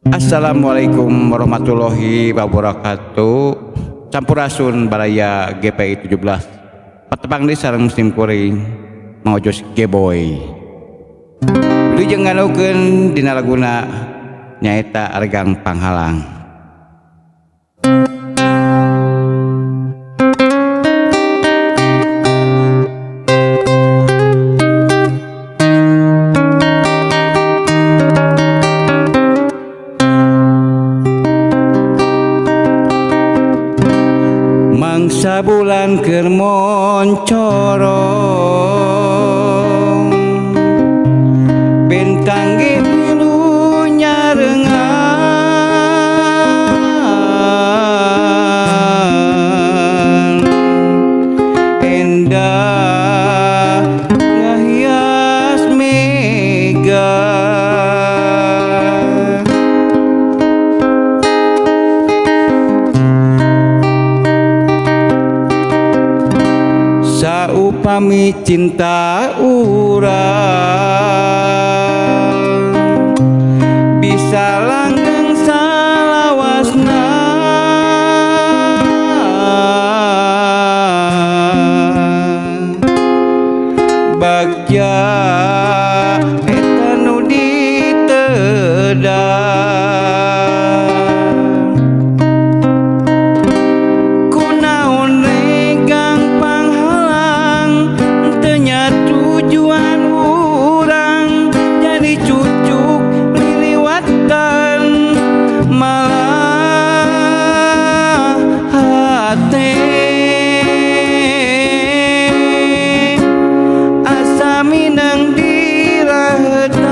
Assalamualaikum warahmatullahi wabarakatuh. Sampurasun baraya GPI 17. Patepang di sareng musim kuring Mang Ojos Geboy. Wilujeng nganukeun dina laguna nyaeta Regang Panghalang. Mangsa bulan keur moncorong, bintang ge milu nyarengan, endah ngahias mega. Saupami cinta urang bisa langgeng salawasna, bagja eta nu ditedah. Kunaon regang panghalang teu nya tujuan urang, jadi cucuk liliwatan malah hate asa mineng dirahetan.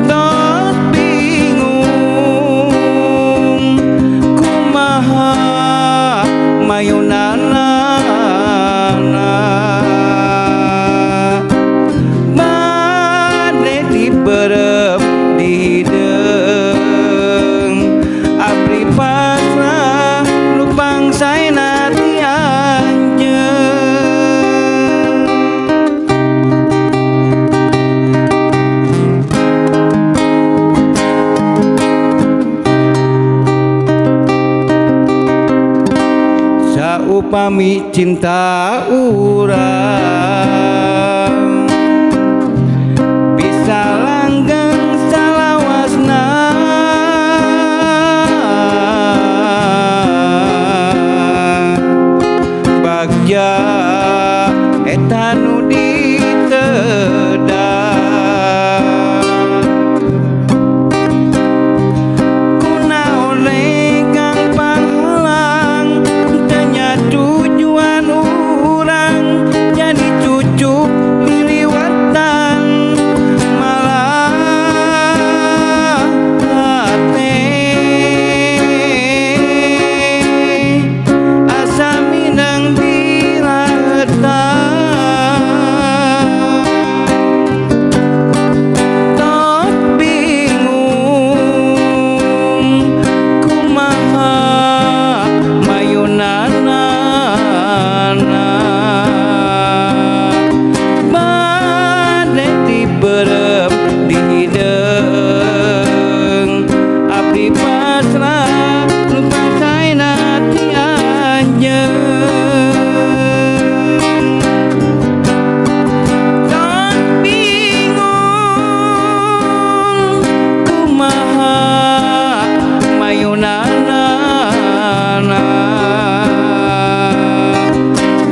Tos bingung kumaha mayunana, bade diberep di hideung, abdi pasrah nu pangsaena ti anjeun. Saupami cinta urang bisa langgeng salawasna, bagja eta nu ditedah. Kunaon regang panghalang teu nya tujuan urang, jadi cucuk liliwatan malah hate asa mineng dirahetan. Tos bingung kumaha mayunana, bade diberep di hideung, abdi pasrah nu pangsaena ti anjeun. Tos bingung kumaha mayunana,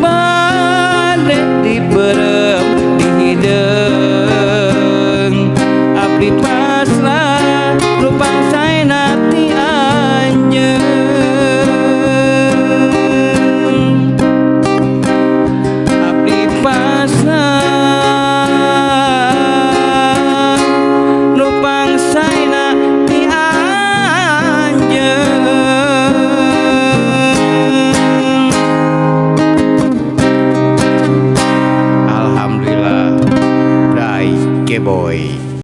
bade diberep di hideung, abdi pasrah nu pangsaena ti anjeun. Abdi pasrah nu pangsaena ti anjeun. Alhamdulillah, Bray Geboy.